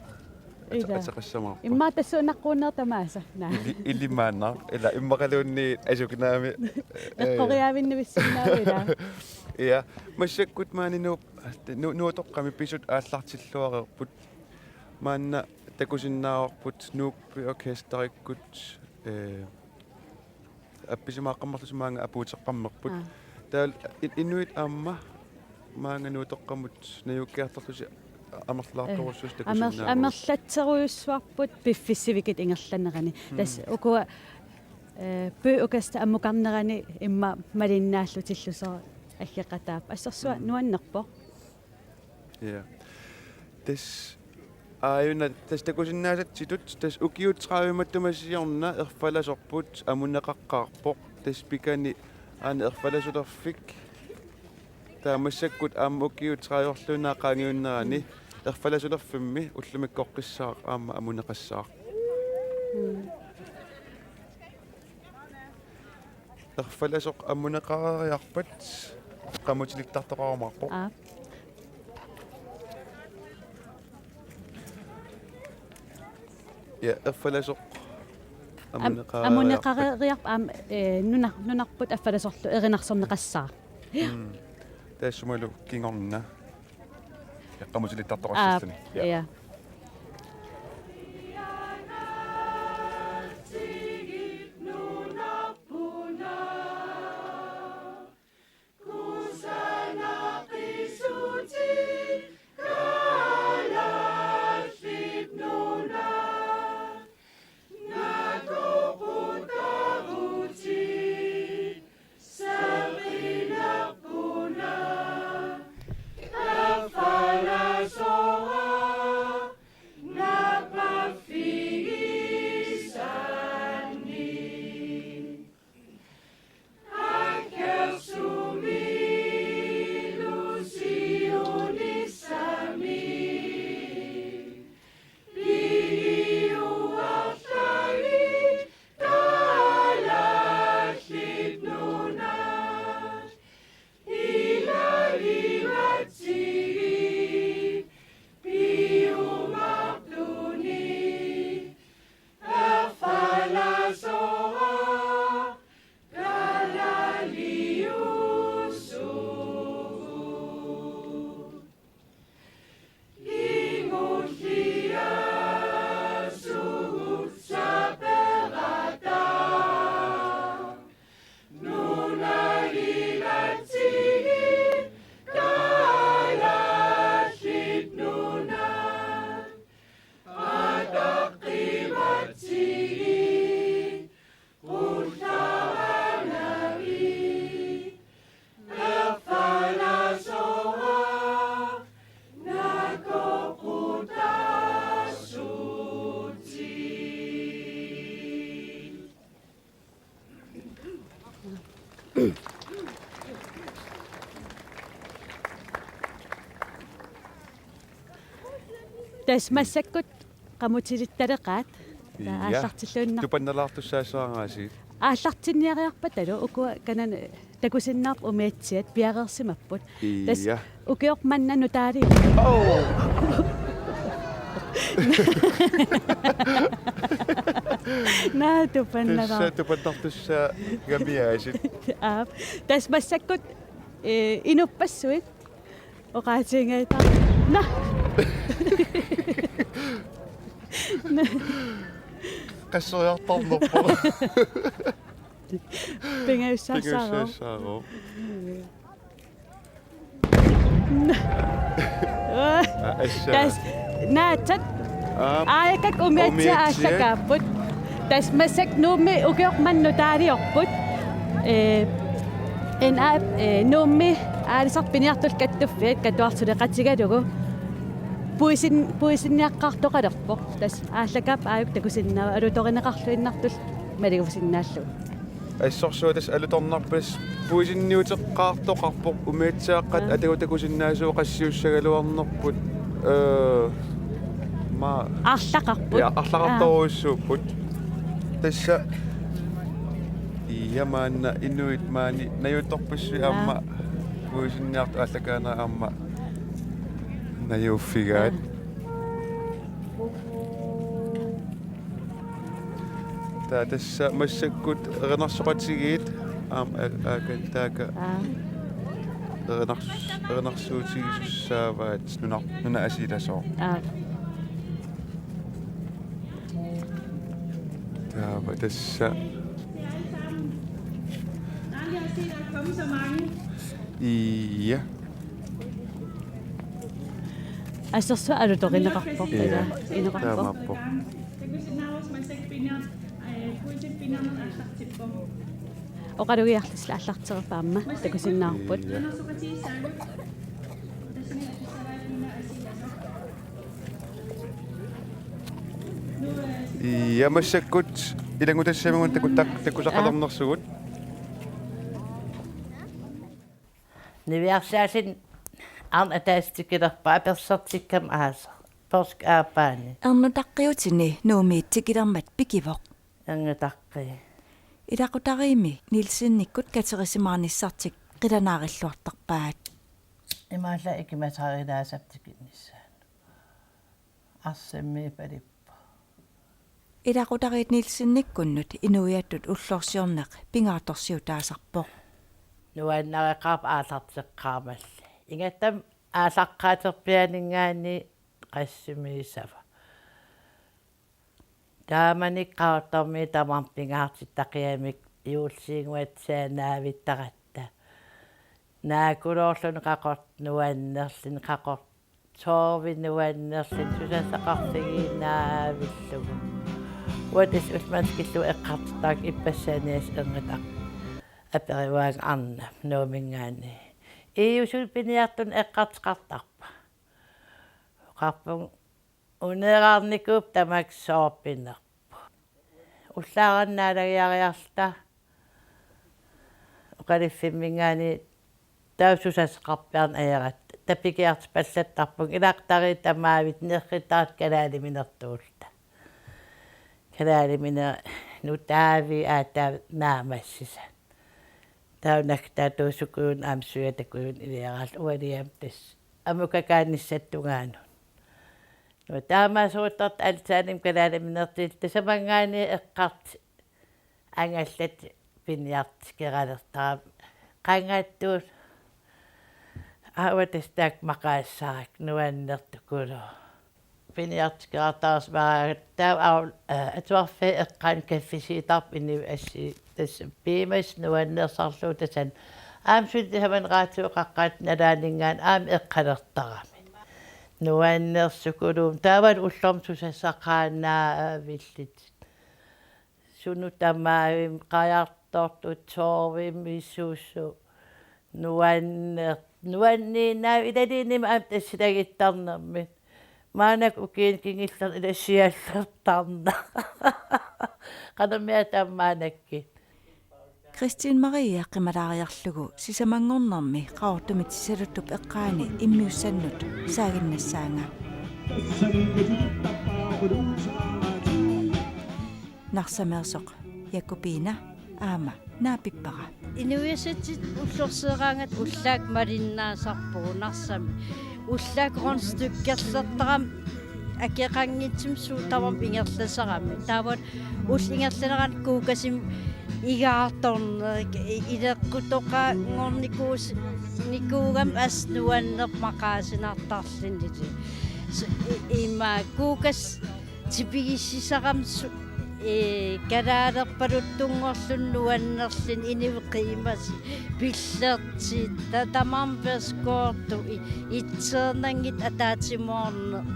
ate-, ila, ateqassamaarput. Immaqa tassuunaqquunneq tamaasa. Naa. Ili-, ilimaanna. Ila immaqaluunniit asukinaami. Eqqoriaavinnavissinnaavoq ila. Ja, massakkut maani Nuup-, Nu-, Nuutoqqami pisut aallartilluareerput. Maanna takusinnaavarput Nuukpi orkesterikkut, eh, appisimaaqqammerlusi maanga apuuteqqammerput. Aa. Taava i-, inuit aamma maanga Nuutoqqamut najukkiartorlusi amerlalaartorujussuusi. Eh, amer-, takusinnaavugut. Amerlatserujussuarput piffissaq sivikitsoq ingerlanerani. Hmm. Tassa ukua, eh, By Orkester ammukarnerani immaqa malinnaallutillusi aggeqataappat. Assersuaq, hmm, nuannerpoq. Ja. Tassa aajuna tassa takusinnaasatsitut tassa ukiut tredive matuma siorna erfalasorput amuneqaqqaarpoq. Tassa pikani aana erfalasulerfik. Taava massakkut aamma ukiut tredive-orluinnaat qaangiunnerani erfalasulerfimmi ullumikkoqqissaaq aamma amuneqassaaq. Mm. Erfalasoq amuneqareeriarpat qamutilittartoqarumaarpoq. Aap. Ja, erfalasoq am-, amuneqareeriarpat. Amuneqareeriarpat aamma, eh, nuna-, nunarput erfalasorlu erinarsorneqassaaq. Mm. Taassumalu kingorna. Ja, qamutilittartoqassalluni. Aap, ja. Ja. Tassa massakkut qamutilittaleqaat. Ja. Aallartilluinnaq. Tupannalaartussaassaanga aasiit. Aallartinniariarpatalu ukua kanani takusinnaapput umiatsiat piareersimapput. Tassa, ja, ukioq manna nutaali. Oh! Naa tupannalaar-. Tassa tupannartussaagami aasiit. Aap. Tassa massakkut, eh, inuppassuit. Oqaatigigatta. Naa. Naa. Qasseriartornerpoq. Pingajussaassaavoq. Pingajussaassaavoq. Naa. Aa, assa. Tassa naatsat. Aap. Aajakkat umiatsiat, umiatsiat aallakaapput. Tassa massakkut Nuummi ukioq manna nutaaliorput. Eh, en aap, eh, Nuummi Aalisartut Piniartullu Kattuffiat katuartuleqatigalugu puisin-, puisinniaqqaartoqalerpoq. Tassa aallakaap aajuku takusinnaavat alutorineqarluinnartullu malugisinnaallugu. Assorsuaq tassa alutornarpoq, puisinniuteqqaartoqarpoq, umiatsiaaqqat, aa, atagu takusinnaasuuvoq qassiussagaluarnerput, eh, ma-, arlaqarput. Ja, arlaqartorujussuupput. Aa. Tassa, ja, maanna inuit maani najuttorpassuit, aa, aamma puisinniartut aallakaanera aamma najuuffigaat. Aa. Taava tassa massakkut erinarsoqatigiit aamma a-, aakataaka Aa. erinars-, erinarsuutigisussaavaat nunar-, nunap asiilasooq. Aa. Taava tassa. Ia. Assersuut alutorineqarpoq. Ia. Ila. Ineqarpoq. Taamaappoq. Oqalugiarlusi aallartereerput aamma takusinnaavarput. Ia. Ia massakkut ilanngutassiaminnut taku-, tak-, takusaqalernersugut. Niviarsiaasiit arnat ataaseq tikilerpaa apersortikkama aasaq. Poorskip aappaani. Ernutaqqiutini Nuummiit tikilermat pikivoq. Ernutaqqii. Ilaqutariimmi Nielsenikkut katerisimaarnissartik qilanaarilluartarpaat. Imaallaat ikimasarilaasap tikinnissaanut. Arsammi palippoq. Ilaqutariit Nielsenikkunnut inuiattut ullorsiorneq pingaartorsiutaasarpoq. Nuannareqaaq aallarteqqaarmalli. Ingammik aallaqqaaterpiaaninngaanniit qassimiissava. Taamani Qaqortormiit tamarmik pingaartittaqigamik juulliunnguatsiaat naavittaratta. Naakuloorluni Qaqortoq nuannerluni, Qaqortoq Torvi nuannerluni, susassaqarfigiinnavillugu. Uanga tassa ullumimut tikillugu eqqartortarakkit ippassaq saniatigut Ernutaq aperivaanga arnap Nuumminngaanniit: Iiusut piniartunut eqqartoqartarpa? Oqarpunga: Uneerarnikuupput tamakku soorpinerput. Ullaaq naalagiariarluta oqaluffimminngaanniit taava susassaqarpiarneq ajorput. Tapikiartipallattarpunga, ilaqutariit tamavitta nerrittaartut kalaaliminertuulluta. Kalaaliminer-, nutaavii aatsaat naammassisat. Taava naggaataatusukujun aamma sujatakujun iliaraalluta ualiam tassa amukakaannissatut tungaanut. Nua taamaassuuttartut altaanimi kalaaliminertuulluta tasamanngaanniit eqqartut angallatit piniartikeralertarami. Qangattuut aava tassa taakku maqaasisarakkit nuannertukuluupput. Piniartikeraartarsimagaangakkit taava au-, aa, atuarfiit eqqaanni kaffisiitarput inuit assi tassa piumasut nuannersarlugu tassani. Aamma suli tasamani raatiup qaqqani nalaaninngaanniit aamma eqqalertarami. Nuannersukuluummik taavalu ullormut susassaqaannaavillutik. Sunut tamaavimmik, Qajartortut, Torvimmi, Susu. Nuanner-, nuanniinnaavik ilalinnik aamma tassilagittarnermik. Maannakkut ukiuni kingullerni ilassiallertarnera. Qanormi taava maannakkut. Kristin Marie qimalaariarlugu sisamanngornermi Qaqortumi Tisaluttup eqqaani immiussannut saaginnassaanga. Narsameersoq Jakobina aamma naapippara. Inuiassatsit ullorsioreraangatta ullaakkut malinnaasarpugut Narsami. Ullaakkut rundstykkerlertarami akeqanngitsumik suut tamarmik ingerlaseramik. Taava ullut ingerlaneranni Guukasimi igaartorneq, i-, ileqqutoqanngornikuus-, nikuugami assut nuanneq maqaasinartarlunilu. S-, i-, ima Guukas tipigissisarami su-, ee, kalaalerpaluttunngorluni nuannerluni inuit qiimasi pillertit ta-, tamarmik perskoortui itseernanngitsut ataatsimoorneq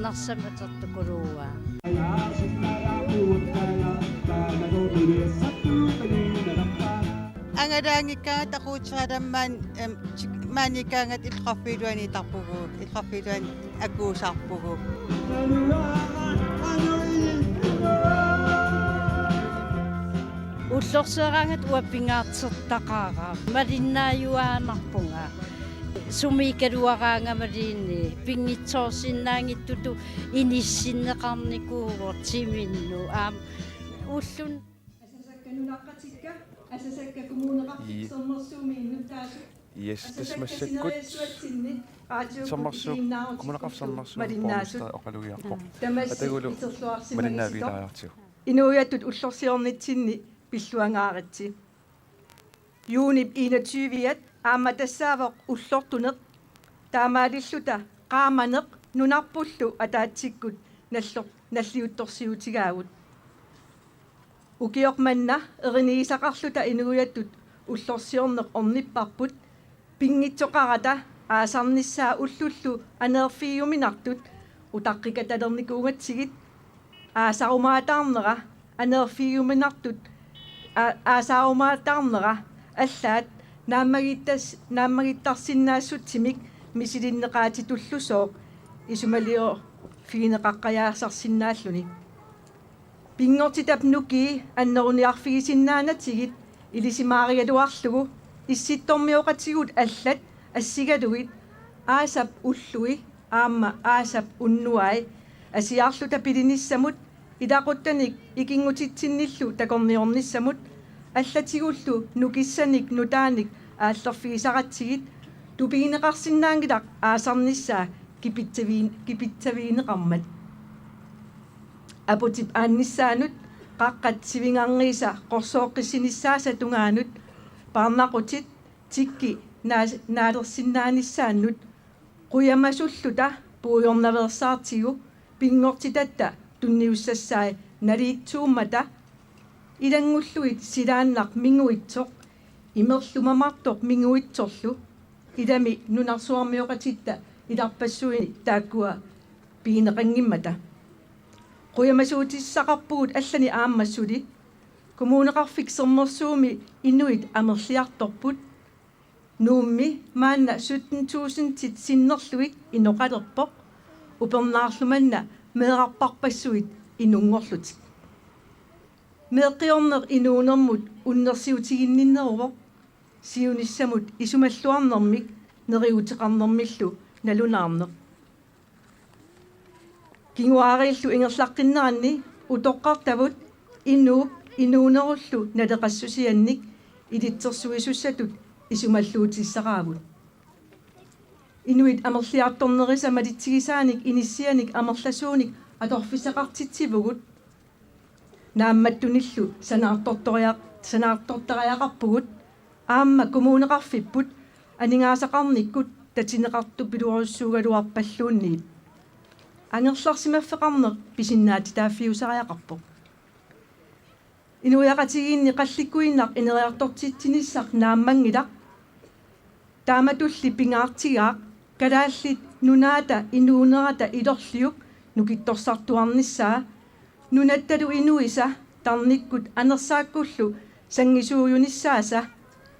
Narsami atortukuluuaa. Angalaanngikkaangatta aquutseralammaan, em, tik-, maaniikkaangatta illoqarfiit iluaniittarpugut, illoqarfiit iluani akuusarpugut. Ullorsioreraangatta uanga pingaartortaqaara, malinnaajuaannarpunga. Sumiikkaluaraangamaluunniit pinngitsoorsinnaanngitsutut inissinneqarnikuuvoq timinnut. Aamma ulluni. Asasakka nunaqqatikka, Asasakka Kommuneqarfik. Ii. Sermersuumi innuttaasut. Yes, tassa Asasakka massakkut sineriassuatsinni raatiukkut Sermersuup, ikiinnaarutitut Kommuneqarfik Sermersuup malinnaasut. Borgmester oqalugiarpoq. Tamassi Atagulu iserluarsimagisisoq. Malinnaavigilaariartigu. Inuiattut ullorsiornitsinni pilluangaaritsi. Juunip enogtyve-at aamma tassaavoq ullortuneq, taamaalilluta qaamaneq nunarpullu ataatsikkut nallo-, nalliuttorsiutigaagut. Ukioq manna erinigisaqarluta inuiattut ullorsiorneq ornipparput, pinngitsoqarata aasarnissaa ullullu aneerfigiuminartut utaqqikatalernikuugatsigit, aasarumaataarnera aneerfigiuminartut, aa-, aasarumaataarnera allaat naammagittas-, naammagittarsinnaassutsimik misilinneqaatitullusooq isumaliorfigineqaqqajaasarsinnaalluni. Pinngortitap nukii anneruniarfigisinnaanatigit ilisimaarigaluarlugu issittormioqatigut allat assigalugit aasap ullui aamma aasap unnuai asiarluta pilinissamut ilaquttanik ikinngutitsinnillu takorniornissamut allatigullu nukissanik nutaanik aallerfigisaratsigit tupigineqarsinnaanngilaq aasarnissaa kipitsaviin-, kipitsavigineqarmat. Aputip aannissaanut, qaqqat sivingarniisa qorsooqqissinissaasa tungaanut, paarnaqutit tikki naa-, naalersinnaanissaannut, qujamasulluta puigornaveersaartigu pinngortitatta tunniussassai naliitsuummata, ilanngullugit silaannaq minguitsoq, imerlu mamartoq minguitsorlu, ilami nunarsuarmioqatitta ilarpassuini taakkua pigineqanngimmata. Qujamasuutissaqarpugut allani aamma suli. Kommuneqarfik Sermersuumi inuit amerliartorput. Nuummi maanna sytten tusindit sinnerlugit inoqalerpoq, upernaarlu manna meerarpassuit inunngorlutik. Meeqqiorneq inuunermut unnersiutiginninneruvoq, siunissamut isumalluarnermik neriuuteqarnermillu nalunaarneq. Kinguaariillu ingerlaqqinneranni utoqqartavut inuup inuunerullu naleqassusiannik ilitsersuisussatut isumalluutissaqaagut. Inuit amerliartornerisa malitsigisaanik inissianik amerlasuunik atorfissaqartitsivugut. Naammattunillu sanaartortoria-, sanaartortariaqarpugut, aamma kommuneqarfipput aningaasaqarnikkut tatineqartupilorujussuugaluarpalluunniit. Angerlarsimaffeqarneq pisinnaatitaaffiusariaqarpoq. Inuiaqatigiinni qallikkuinnaq ineriartortitsinissaq naammanngilaq. Taamatulli pingaartigaaq Kalaallit Nunaata inuunerata ilorliuk nukittorsartuarnissaa, nunattalu inuisa tarnikkut anersaakkullu sanngisuujunissaasa,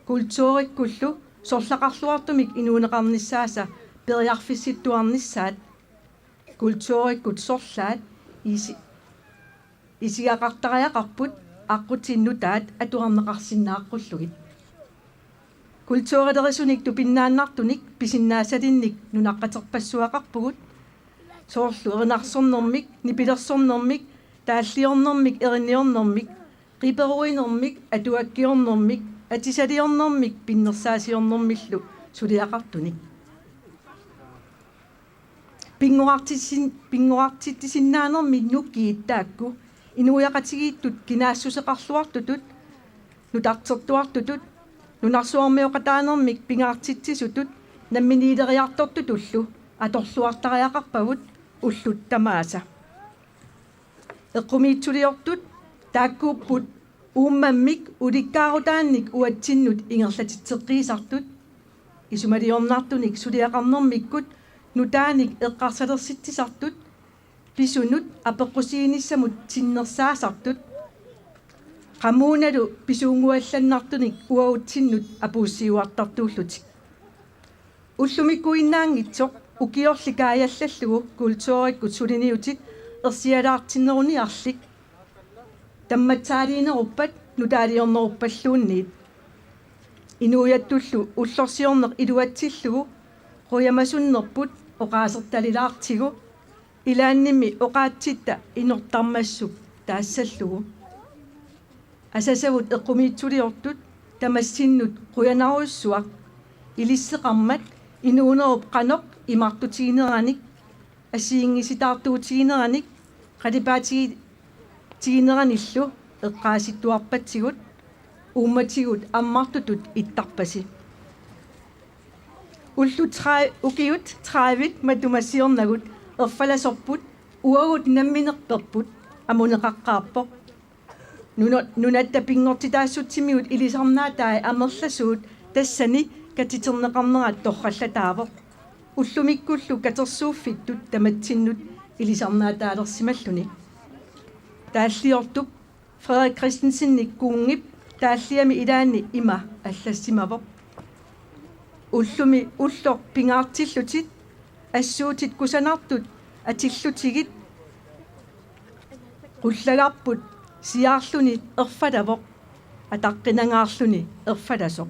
kulturikkullu sorlaqarluartumik inuuneqarnissaasa periarfissittuarnissaat, kulturikkut sorlaat isi-, isigaqartariaqarput aqqutit nutaat atuarneqarsinnaaqqullugit. Kulturilerisunik tupinnaannartunik pisinnaassalinnik nunaqqaterpassuaqarpugut, soorlu erinarsornermik, nipilersornermik, taalliornermik, erinniornermik, qiperuinermik, atuakkiornermik, atisaliornermik, pinnersaasiornermillu suliaqartunik. Pinngorartitsisin-, pinngorartitsisinnaanermi nukiit taakku inuiaqatigiittut kinaassuseqarluartutut, nutartertuartutut, nunarsuarmioqataanermik pingaartitsisutut namminiileriartortutullu atorluartariaqarpagut ullut tamaasa. Eqqumiitsuliortut taakkuupput uummammik ulikkaarutaannik uatsinnut ingerlatitseqqiisartut, isumaliornartunik suliaqarnermikkut nutaanik eqqarsalersitsisartut, pisunut apeqqusiinissamut tinnersaasartut, qamuunalu pisuunnguallannartunik uagutsinnut apuussiuartartuullutik. Ullumikkuinnaanngitsoq ukiorli kaajallallugu kulturikkut suliniutit ersialaartinneruniarlik tammatsaaliineruppat nutaaliorneruppalluunniit. Inuiattullu ullorsiorneq iluatsillugu qujamasunnerput oqaasertalilaartigu, ilaannimi oqaatsitta inortarmassuk taassallugu. Asasavut eqqumiitsuliortut tamassinnut qujanarujussuaq ilisseqarmat inuunerup qanoq imartutigineranik, assigiinngisitaartuutigineranik, qalipaatigi-, Tigineranillu eqqaasittuarpatsigut uummatigut ammartutut ittarpasi. Ullut tre-, ukiut tredive matuma siornagut erfalasorput uagut namminerperput amuneqaqqaarpoq. Nuna-, nunatta pinngortitaassutsimigut ilisarnaatai amerlasuut tassani katiterneqarnerat torrallataavoq. Ullumikkullu katersuuffittut tamatsinnut ilisarnaataalersimalluni. Taalliortup Frederik Christensenip kuunngip taalliami ilaanni ima allassimavoq: Ullumi ulloq pingaartillutit, assuutit kusanartut atillutigit, qullagarput siaarluni erfalavoq, ataqqinangaarluni erfalasoq.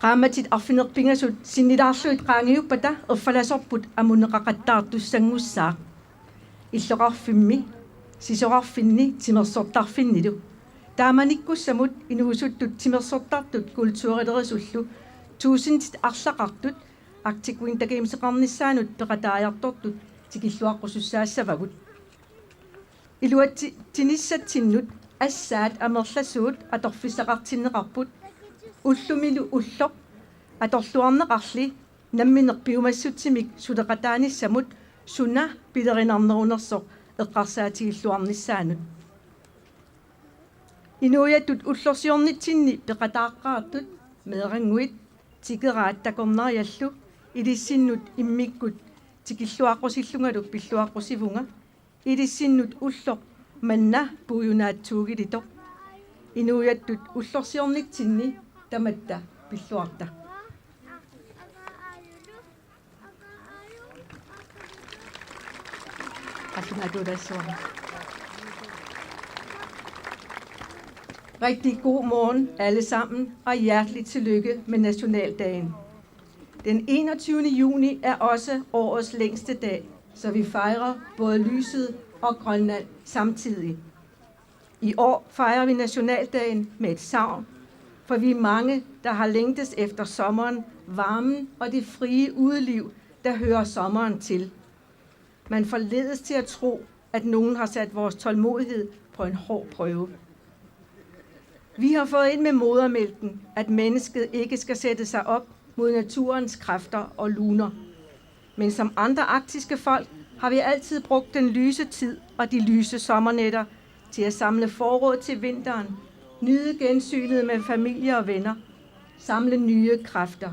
Qaammatit arfineq-pingasut sinnilaarlugit qaangiuppata erfalasorput amuneqaqattaartussanngussaaq. Illoqarfimmi, sisorarfinni timersortarfinnilu. Taamanikkussamut inuusuttut timersortartut kulturilerisullu tuusindit arlaqartut Arctic Winter Gameseqarnissaanut peqataajartortut tikilluaqqusussaassavagut. Iluatsi-, -tsinissatsinnut assaat amerlasuut atorfissaqartinneqarput, ullumilu ulloq atorluarneqarli nammineq piumassutsimik suleqataanissamut suna pilerinarnerunersoq eqqarsaatigilluarnissaanut. Inuiattut ullorsiornitsinni peqataaqqaartut meerannguit tikeraat takornariallu ilissinnut immikkut tikilluaqqusillungalu pilluaqqusivunga. Ilissinnut ulloq manna puiunaatsuugilitoq. Inuiattut ullorsiornitsinni tamatta pilluarta. Rigtig god morgen alle sammen, og hjertelig tillykke med nationaldagen. Den enogtyvende juni er også årets længste dag, så vi fejrer både lyset og Grønland samtidig. I år fejrer vi nationaldagen med et savn, for vi er mange, der har længtes efter sommeren, varmen og det frie udeliv, der hører sommeren til. Man forledes til at tro, at nogen har sat vores tålmodighed på en hård prøve. Vi har fået ind med modermælken, at mennesket ikke skal sætte sig op mod naturens kræfter og luner. Men som andre arktiske folk har vi altid brugt den lyse tid og de lyse sommernætter til at samle forråd til vinteren, nyde gensynet med familie og venner, samle nye kræfter.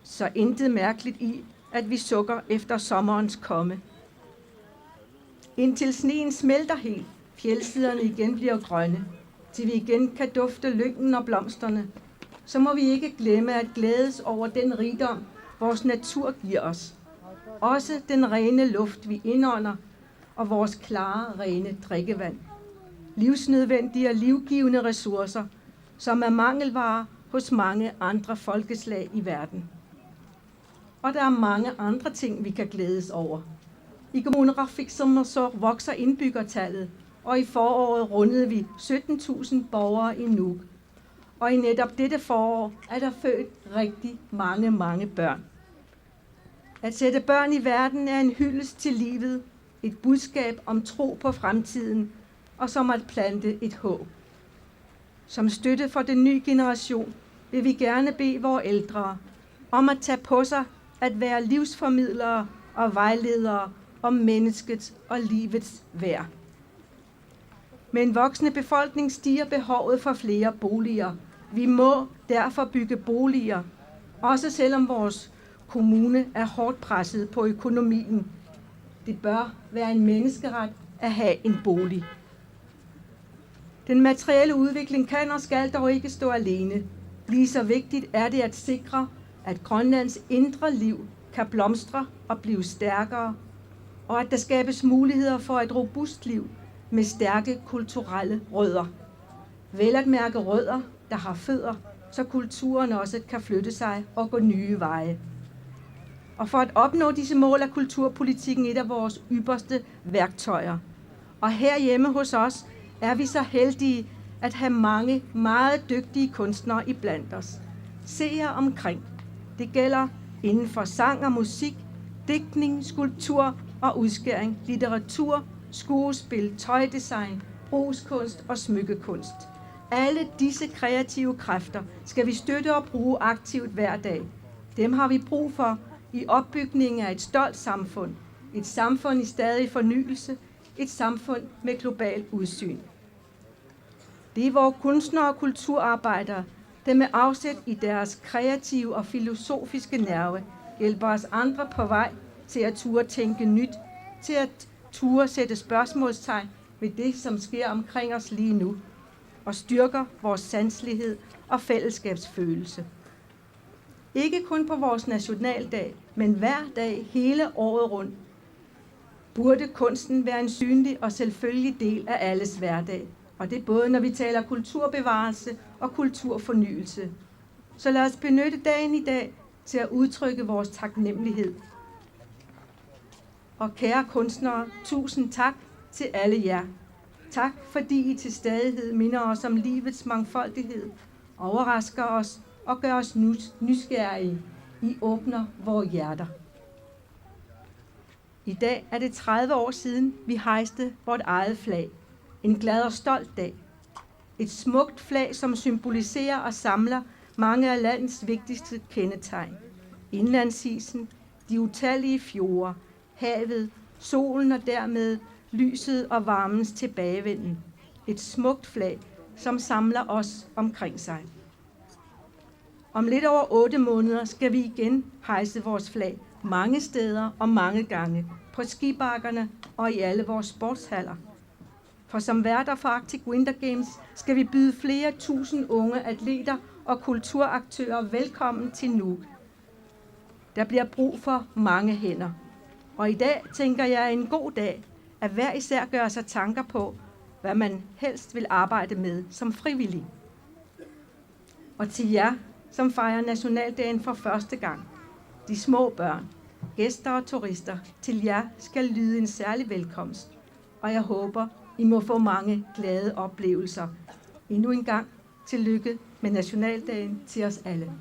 Så intet mærkeligt i, at vi sukker efter sommerens komme. Indtil sneen smelter helt, fjeldsiderne igen bliver grønne, til vi igen kan dufte lyngen og blomsterne, så må vi ikke glemme at glædes over den rigdom, vores natur giver os. Også den rene luft, vi indånder, og vores klare, rene drikkevand. Livsnødvendige og livgivende ressourcer, som er mangelvare hos mange andre folkeslag i verden. Og der er mange andre ting, vi kan glædes over. I Kommuneqarfik Sermersooq vokser indbyggertallet, og i foråret rundede vi sytten tusind borgere i Nuuk. Og i netop dette forår er der født rigtig mange, mange børn. At sætte børn i verden er en hyldest til livet, et budskab om tro på fremtiden og som at plante et håb. Som støtte for den nye generation vil vi gerne bede vores ældre om at tage på sig at være livsformidlere og vejledere om menneskets og livets værd. Med en voksende befolkning stiger behovet for flere boliger. Vi må derfor bygge boliger, også selvom vores kommune er hårdt presset på økonomien. Det bør være en menneskeret at have en bolig. Den materielle udvikling kan og skal dog ikke stå alene. Lige så vigtigt er det at sikre, at Grønlands indre liv kan blomstre og blive stærkere, og at der skabes muligheder for et robust liv med stærke kulturelle rødder. Vel at mærke rødder, der har fødder, så kulturen også kan flytte sig og gå nye veje. Og for at opnå disse mål er kulturpolitikken et af vores ypperste værktøjer. Og herhjemme hos os er vi så heldige at have mange meget dygtige kunstnere iblandt os. Se jer omkring. Det gælder inden for sang og musik, digtning, skulptur og udskæring, litteratur, skuespil, tøjdesign, brugskunst og smykkekunst. Alle disse kreative kræfter skal vi støtte og bruge aktivt hver dag. Dem har vi brug for i opbygningen af et stolt samfund. Et samfund i stadig fornyelse. Et samfund med global udsyn. Det er vores kunstnere og kulturarbejdere, der med afsæt i deres kreative og filosofiske nerve hjælper os andre på vej til at turde tænke nyt, til at turde sætte spørgsmålstegn ved det, som sker omkring os lige nu, og styrker vores sanselighed og fællesskabsfølelse. Ikke kun på vores nationaldag, men hver dag hele året rundt, burde kunsten være en synlig og selvfølgelig del af alles hverdag. Og det er både, når vi taler kulturbevarelse og kulturfornyelse. Så lad os benytte dagen i dag til at udtrykke vores taknemmelighed. Og kære kunstnere, tusind tak til alle jer. Tak, fordi I til stadighed minder os om livets mangfoldighed, overrasker os og gør os nys- nysgerrige. I åbner vores hjerter. I dag er det tredive år siden, vi hejste vort eget flag. En glad og stolt dag. Et smukt flag, som symboliserer og samler mange af landets vigtigste kendetegn. Indlandsisen, de utallige fjorde, havet, solen og dermed lyset og varmens tilbagevenden. Et smukt flag, som samler os omkring sig. Om lidt over otte måneder skal vi igen hejse vores flag mange steder og mange gange, på skibakkerne og i alle vores sportshaller. For som værter for Arctic Winter Games skal vi byde flere tusind unge atleter og kulturaktører velkommen til Nuuk. Der bliver brug for mange hænder. Og i dag, tænker jeg, er en god dag, at hver især gør sig tanker på, hvad man helst vil arbejde med som frivillig. Og til jer, som fejrer nationaldagen for første gang, de små børn, gæster og turister, til jer skal lyde en særlig velkomst. Og jeg håber, I må få mange glade oplevelser. Endnu en gang tillykke med nationaldagen til os alle.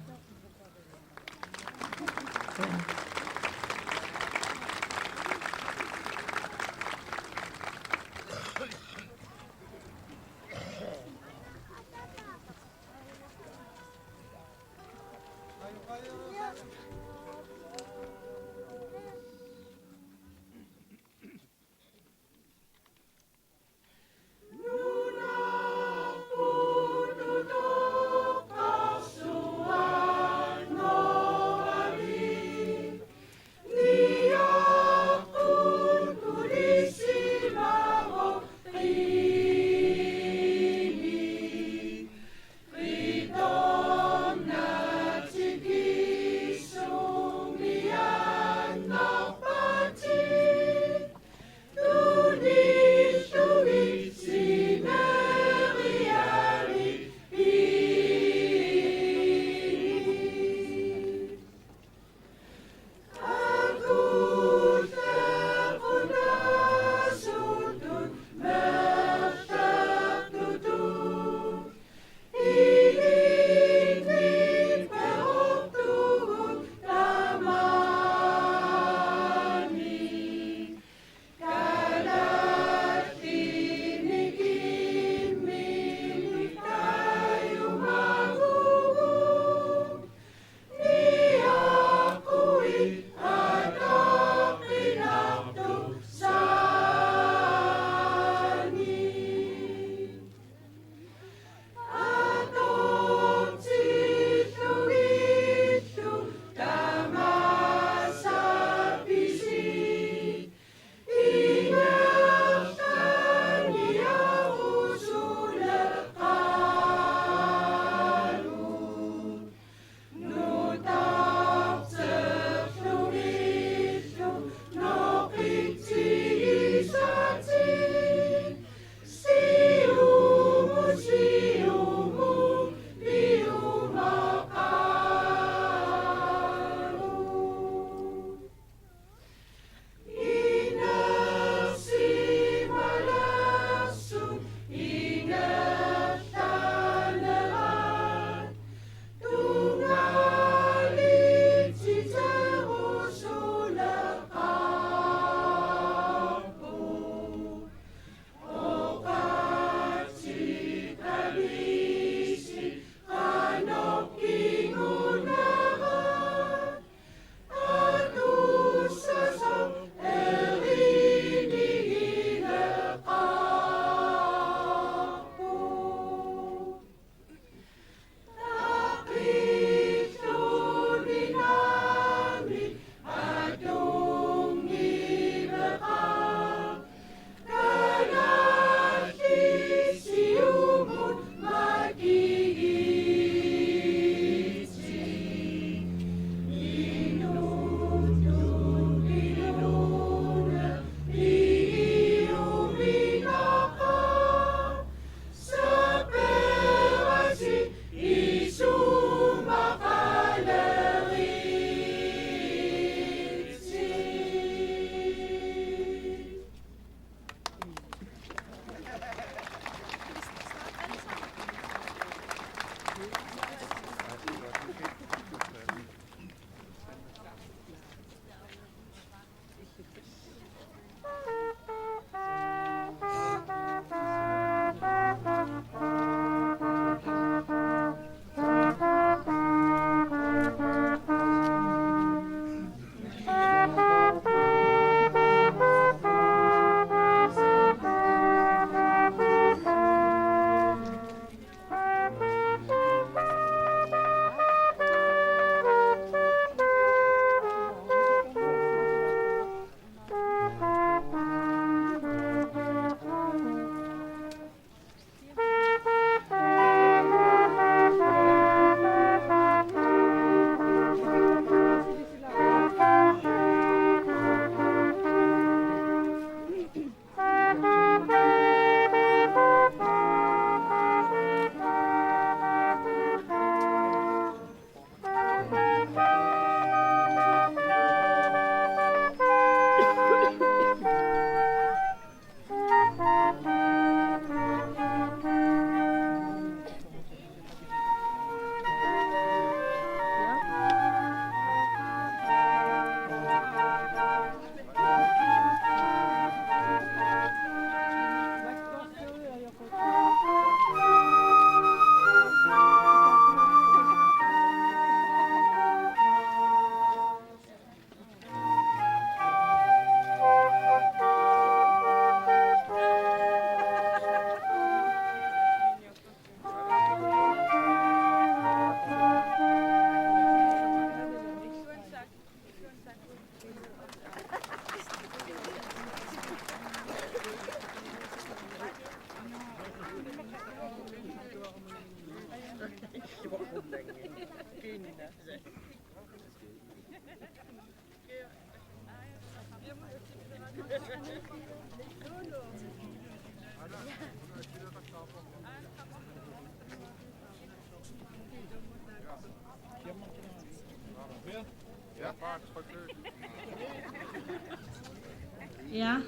Ja.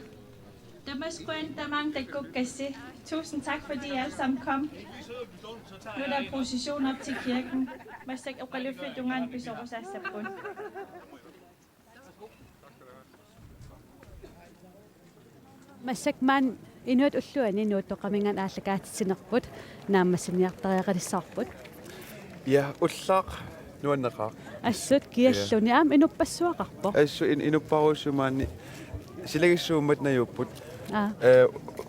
Tamassi, qujanaq tamaanga takkukkassi. Tusind tak, fordi I alle sammen kom. Nu er der procession op til kirken. Massakkut oqaluffik tungaanut pisorusaassapput. Massakkut maani inuit ulluanni Nuuttoqqaminngaanniit aallakaatitsinerput naammassiniartariaqalissavarput. Ja, ullaaq nuanneqaaq. Assut kialluni. Ja. Aamma inuppassuaqarpoq. Assut in-, inupparujussuuvoq maani silagissuummat najuupput. Aa. Eh,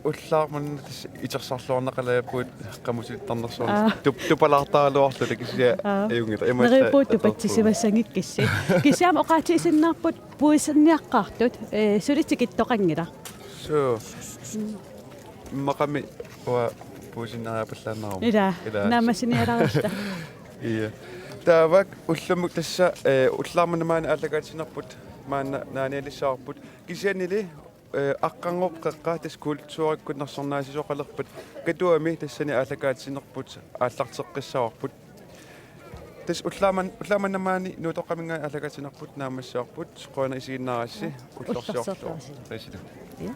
ullaaq maani tassa itersarluarneqalaapput qamutilittarnersuarnik. Aa. Tup-, tupalaartaraluarluta kisianni. Aa. Ajunngilaq. Imaattoq neriuppugut atorpugut. Tupatsisimassanngikkissi. Kisianni oqaatigisinnaarput puisinniaqqaartut, eh, suli tikittoqanngilaq. Suu. Mm. Immaqami uanga puisinniariapallaannaruma. Ila, ila. Naammassinialarista. Ja. Taava ullumi tassa, eh, ullaaq manna maani aallakaatitsinerput maanna naanialissavarput. Kisiannili, eh, Aqqarnguup Qeqqa tassa kulturikkut nersornaasisoqalerpat Katuami tassani aallakaatitsinerput aallarteqqissavarput. Tassa ullaaq man-, ullaaq manna maani Nuuttoqqaminngaanniit aallakaatitsinerput naammassivarput, qujanaq isiginnaarassi. Ja. Ullorsiorluarisi. Ullorsiorluarisi. Ja.